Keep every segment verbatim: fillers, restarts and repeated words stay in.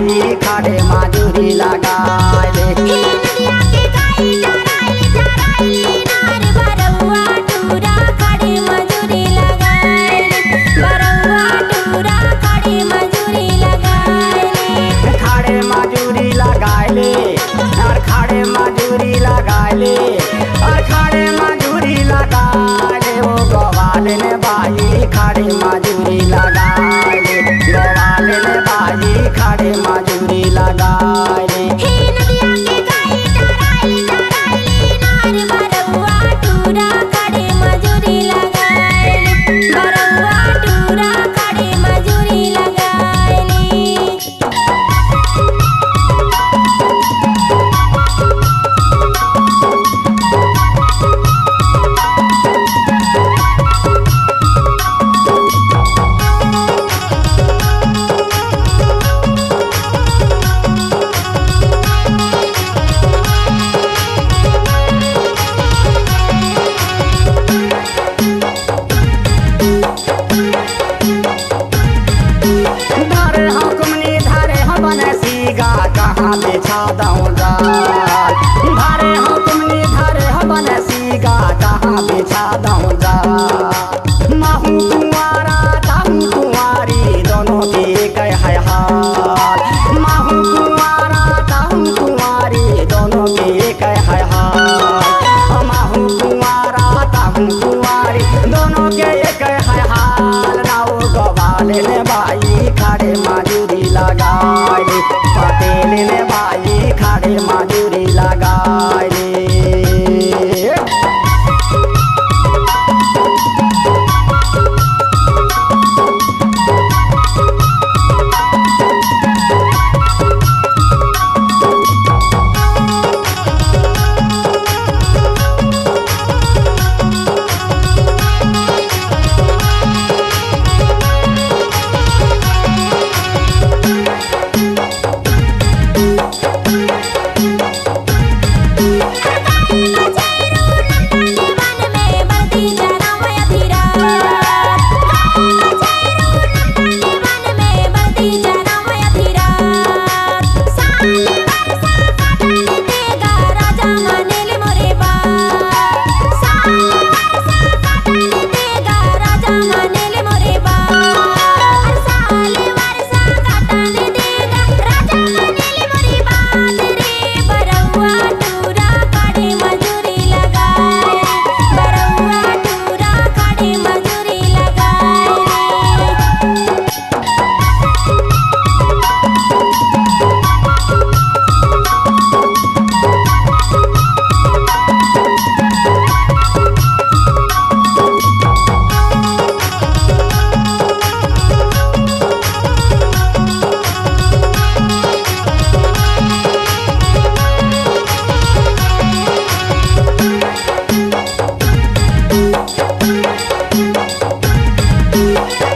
खड़े मजूरी लगाए ले। हे नदिया के गाई चराई, चराई नार बरौआ टूरा खड़े मजूरी लगाए ले। बरौआ टूरा खड़े मजूरी लगाए ले। खड़े मजूरी लगाए ले, यार खड़े मजूरी लगाए ले, यार खड़े मजूरी लगाए ले। ओ गवाले ने बाई खड़े मजूरी लगाए ले, गवाले ने बाई खड़े मजूरी लगाए ले। हे नदिया के गाई चराई, चराई नार बरौआ टूरा खड़े मजूरी लगाए ले। बरौआ टूरा खड़े मजूरी लगाए ले। धरे हौं कुमनी, धरे हौं बनसीगा, कहाँ बिछा दौं जाल। धरे हौं कुमनी, धरे हौं बनसीगा, कहाँ बिछा दौं जाल। महूँ कुंवारा, तहूँ कुंवारी, दोनों के एक है हाल। महूँ कुंवारा, तहूँ कुंवारी, दोनों के एक है हाल। महूँ कुंवारा, तहूँ कुंवारी, दोनों के एक है हाल। नाऊ गवाले ने बाई खड़े मजूरी लगाए ले, पटेल ने बाई खड़े मजूरी लगाए ले।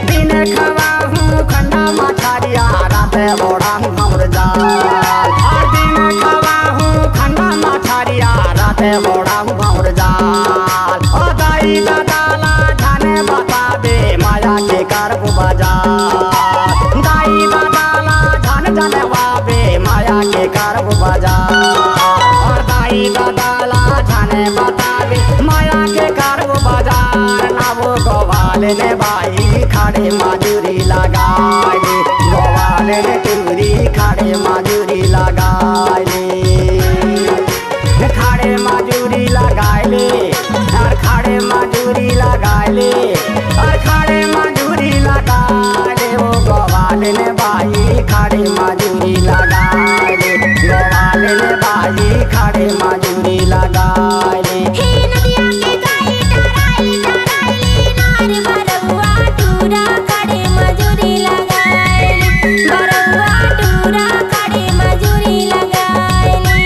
दिन खवाहूँ खंडा मछरिया, रात ओढ़ाहूँ भौर जाल। दिन खवाहूँ खंडा मछरिया, रात ओढ़ाहूँ भौर जाल। ओ दाई दादा ला झन बताबे, माया के करबू बजार। दाई दादा ला झन जनवाबे, माया के करबू बजार। ओ दाई दादा ला झन बताबे, माया के करबू बजार। नाऊ गवाले ने बाई खड़े मजूरी लगाए ले, गवाले ने टूरी खड़े मजूरी लगाए ले। खड़े मजूरी लगाए ले, यार खड़े मजूरी लगाए ले, यार खड़े मजूरी लगाए ले। ओ गवाले ने बाई खड़े मजूरी लगाए ले, गवाले ने बाई खड़े मजूरी लगाए ले। हे नदिया के गाई टराई, टराई नार बरौआ टूरा खड़े मजूरी लगाए ले। बरौआ टूरा खड़े मजूरी लगाए ले।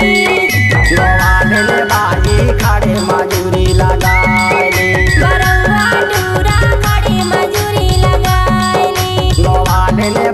गवाले ने बाई खड़े मजूरी लगाए ले। बरौआ टूरा खड़े मजूरी लगाए ले। गवाले ने